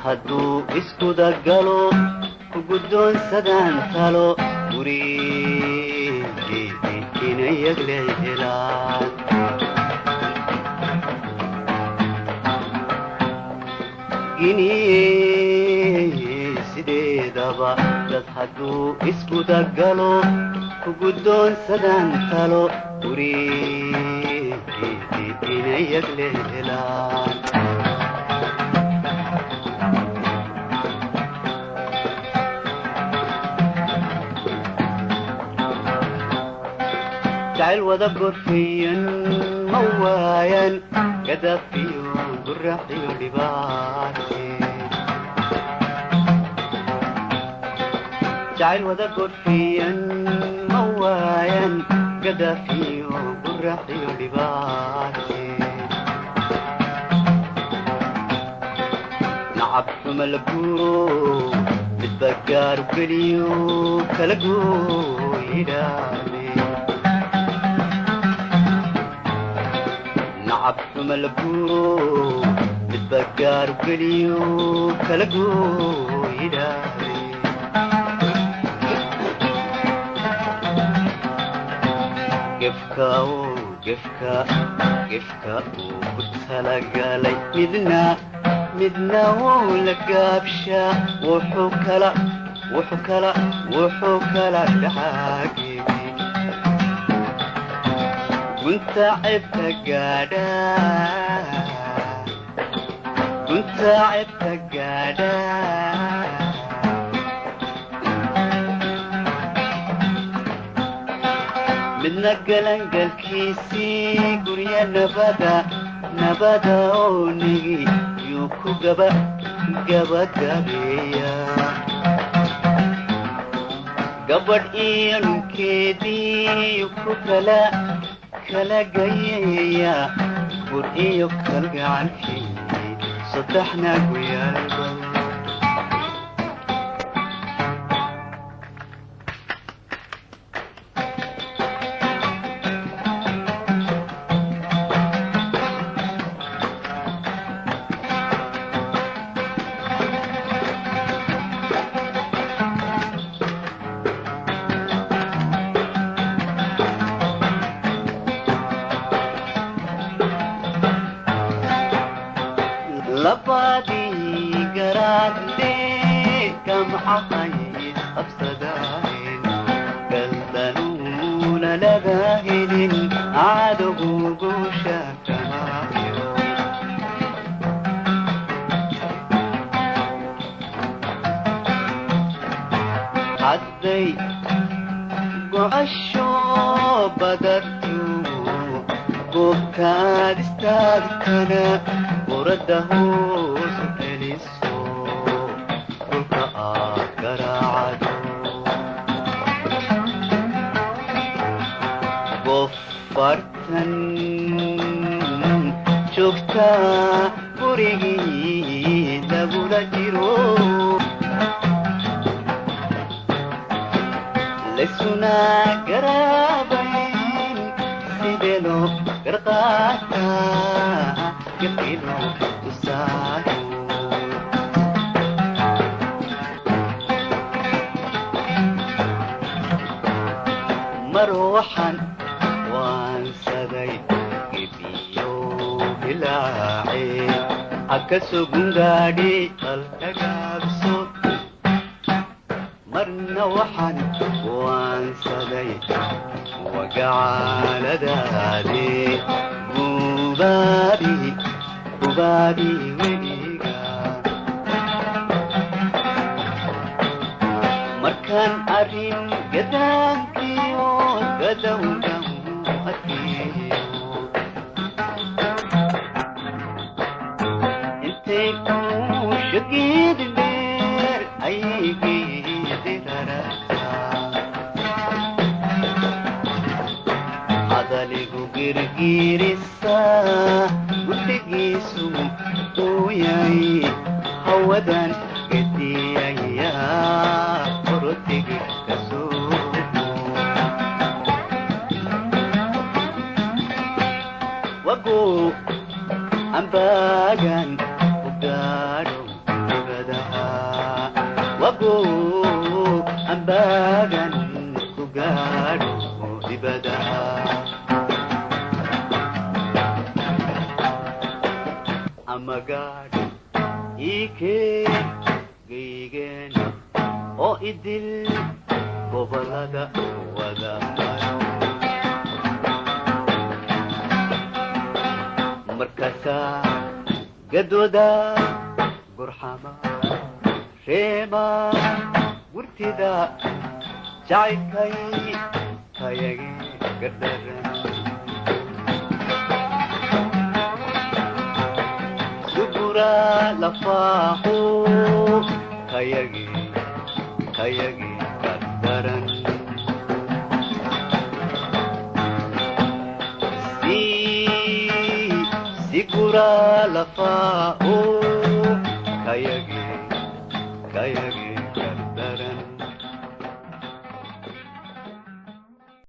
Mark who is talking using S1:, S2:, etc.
S1: Hadduu iskudagalo ku guddoonsadaan talo guri inayaglehelaan. Giniye sideedaba dad hadduu iskudagalo ku guddoonsadaan talo guri inayaglehelaan. Jacayl wada gorfayan ma waayan gadafiyo guraxiyo dhibaate. Jacayl wada gorfayan ma waayan gadafiyo guraxiyo dhibaate. Nacab xuma la guuro midba gaaru geliyo kala gooyidhaame. Nacab xuma la guuro midba gaaru geliyo kala gooyidhaame. Gefka uu gefka gefka uu ku talagalay midna midna wuu la gaabshaa, wuxuu kala wuxuu kala wuxuu kala dhaxaagebi gunta cebta gaadha, gunta cebta gaadha. Midna galangalkiisii gurya nabada nabada oo nigi yuu ku gaba gabagabeeya. Gabadh iyo ninkeedii yuu ku kala kala gayeeya, bur iyo kalgacalkii saddexna guyaalba. Labadii garaadle gamcahay isqabsadaayen galdanuuna laga helin cadowgu guusha kamaayo. Hadday gocasho badartu goobtaad istaagtana quradda hoosu celiso dhulka aad garaacado. Gofartan joogtaa gurigii lagula jiro laysuna garaabayn, sidee loo garqaataa gefkii loo tusaayo? Mar waxaan waansaday gebiyo bilaace haka sogungaadhi qalkagaabso, marna waxaan waansaday wagacaaladaade gubaabi gubaabi weliga. Markaan arrin gadaankiyo gadowdhaw adkeeyo intay kuusha geed dheer ayay geediraragtaa, hadaligu girgirisaa gudhigiisu uu yahay hawadan gediyaya orotigi kasoo. Wago ambaagan u gaadho. Ogo ambaagan ku gaadho dibadaha, ama gaadh iikeen gaygeena oo idil gobolada wada maro. Markaasaa gadooda gurxama reema gurtida jacaylkay kayage gardaran dugura lafaaxu kayage kayage gardaran. Si sigura lafaaxu